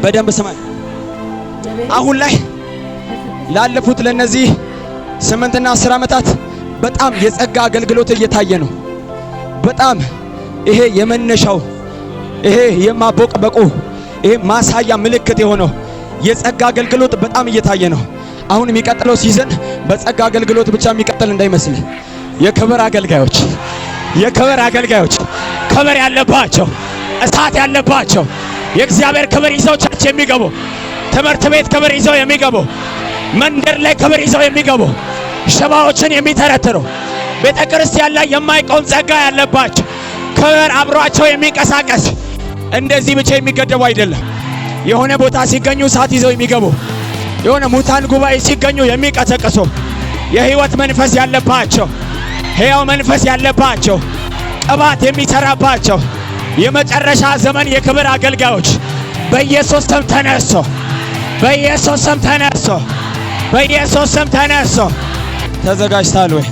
በደንብ ስማኝ። አሁን ላይ ላለፉት ለነዚህ 8ና 10 ዓመታት በጣም የጸጋ አገልግሎት እየታየ ነው። በጣም ይሄ የመነሻው፣ ይሄ የማቦቅበቁ፣ ይሄ ማሳያ ምልክት የሆነው የጸጋ አገልግሎት በጣም እየታየ ነው። አሁን የሚቀጥለው season በጸጋ አገልግሎት ብቻ የሚቀጥል እንዳይመስል፣ የክብር አገልጋዮች፣ የክብር አገልጋዮች፣ ክብር ያለባቸው፣ እሳት ያለባቸው፣ የእግዚአብሔር ክብር ይዘው church የሚገቡ፣ ትምህርት ቤት ክብር ይዘው የሚገቡ፣ መንደር ላይ ክብር ይዘው የሚገቡ፣ ሽባዎችን የሚተረትሩ፣ ቤተ ክርስቲያን ላይ የማይቆም ጸጋ ያለባቸው፣ ክብር አብሯቸው የሚንቀሳቀስ፣ እንደዚህ ብቻ የሚገደቡ አይደለም። የሆነ ቦታ ሲገኙ እሳት ይዘው የሚገቡ፣ የሆነ ሙታን ጉባኤ ሲገኙ የሚቀሰቅሱ፣ የህይወት መንፈስ ያለባቸው፣ ሕያው መንፈስ ያለባቸው፣ ቅባት የሚሰራባቸው የመጨረሻ ዘመን የክብር አገልጋዮች በኢየሱስ ስም ተነሱ። በኢየሱስ ስም ተነሱ። በኢየሱስ ስም ተነሱ። ተዘጋጅተሃል ወይ?